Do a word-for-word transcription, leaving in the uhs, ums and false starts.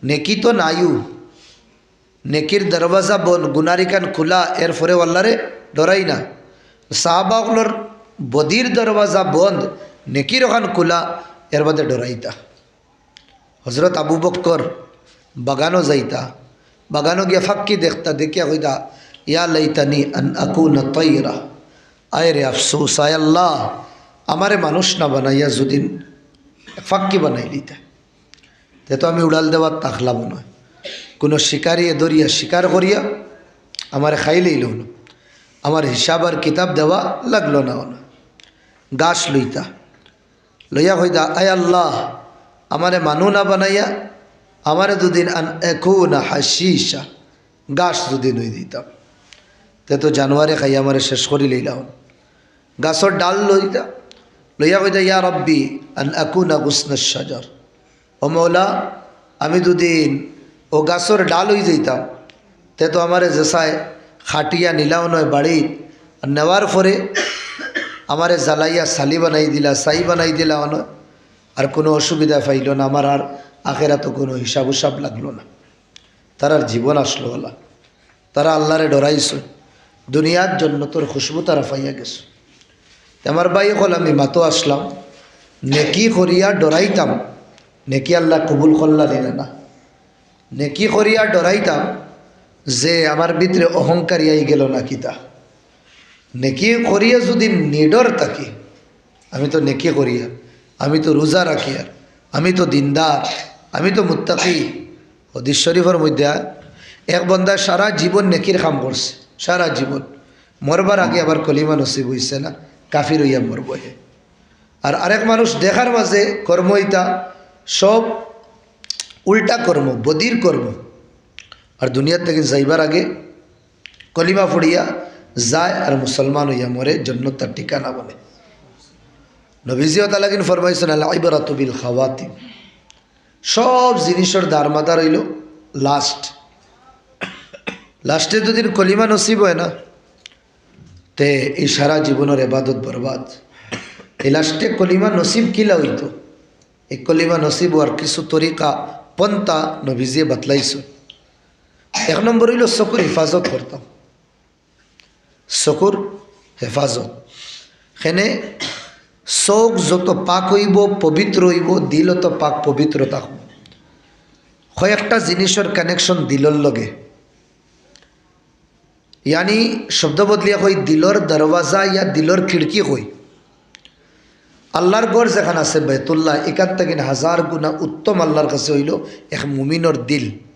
নেকি তো নাইউ, নেকির দরওয়াজা বন্ধ, গুনার ইখান খুলা, এরপরেও আল্লারে ডরাই না। সাহাবা অকলর বদির দরওয়াজা বন্ধ, নেকির অখান খুলা, এরবাদে ডরাইতা। হজরত আবু বক্কর বাগানো যাইতা, বাগানো গিয়া ফাক্কি দেখতা, দেখিয়া কইতা, "ইয়া লাইতানি আন আকুনা তাইরা।" আয় রে আফসোস, আয় আল্লাহ, আমারে মানুষ না বানাইয়া যুদি ফাক্কি বানাইলিতা, তে তো আমি উড়াল দেওয়াত থাকলাম না। কুনু শিকারিয়ে ধরিয়া শিকার করিয়া আমারে খাইলাইলো না, আমার হিসাব আর কিতাব দেওয়া লাগলো না। গাছ লইতা, লইয়া কইতা, "আয় আল্লাহ, আমারে মানু না বানাইয়া, আমারে যুদি আন আকুনা হাশিশা, গাছ যুদি অই দিতা, তে তো জানোয়ারে খাইয়া আমারে শেষ করিলাইলা।" গাছর ডাল লইতা, লইয়া কইতা, "ইয়া রব্বি আন আকুনা গুসনাশ শাজার।" ও মওলা, আমি যুদি অউ গাছর ডাল অই যাইতাম, তে তো আমারে যেছায় খাটিয়া নিলাও নয় বাড়িত, আর নেওয়ার পরে আমারে জ্বালাইয়া ছালি বানাই দিলা, ছাই বানাই দিলা অনো, আর কুনু অসুবিধা পাইলো না, আমার আর আখেরাতো কুনু হিসাব উসাব লাগলো না। তারার জীবন আসলো অলা, তারা আল্লারে ডরাইছইন, দুনিয়ার জন্নতর খুশবু তারা পাইয়া গেছইন। তে আমার ভাই অকল, আমি মাতো আসলাম, নেকি করিয়া ডরাইতাম, নেকি আল্লায় কবুল করলা নিলে না। নেকি করিয়া ডরাইতাম যে আমার ভিতরে অহংকারী আইগেলো না কিতা। নেকি করিয়া যুদি নিডর থাকি, আমি তো নেকি করিয়ার, আমি তো রোজা রাখিয়ার, আমি তো দিনদার, আমি তো মুত্তাকি। হাদিস শরীফর মধ্যে এক বন্দায় সারা জীবন নেকির কাম করছে, সারা জীবন, মরবার আগে আবার কলিমা নসিব অইছে না, কাফির অইয়া মরবো হে। আর আরেক মানুষ দেখার মাঝে কর্ম ইতা সব উল্টা কর্ম, বদির কর্ম, আর দুনিয়ার থাকি যাইবার আগে কলিমা পড়িয়া যায় আর মুসলমান অইয়া মরে, জন্নত তার ঠিকানা বনে। নবীজি অতা লাগিন ফরমাইছইন, "আল ইবরাতু বিল খাওয়াতিম।" সব জিনিসর দারমাদার অইলো লাস্ট। লাস্টে যুদি কলিমা নসিব অয় না, তে এই সারা জীবনর এবাদত বরবাদ। এই লাস্টে কলিমা নসিব কিলা অইতো? এই কলিমা নসিব অওয়ার কিছু তরিকা, পন্থা নবীজিয়ে বাতলাইছইন। এক নম্বর অইলো চকুর হেফাজত করতাম, চকুর হেফাজত। কেনে? চোখ যত পাক অইবো, পবিত্র অইবো, দিল অত পাক পবিত্র থাকবো। কয়েকটা জিনিসর connection দিলর লগে, ইয়ানি শব্দ বদলিয়া কই দিলর দরওয়াজা ইয়া দিলর খিড়কি কই। আল্লার ঘর যেখান আছে বাইতুল্লাহ, ইখান থাকি হাজার গুণা উত্তম আল্লার কাছে অইলো এক মুমিনর দিল।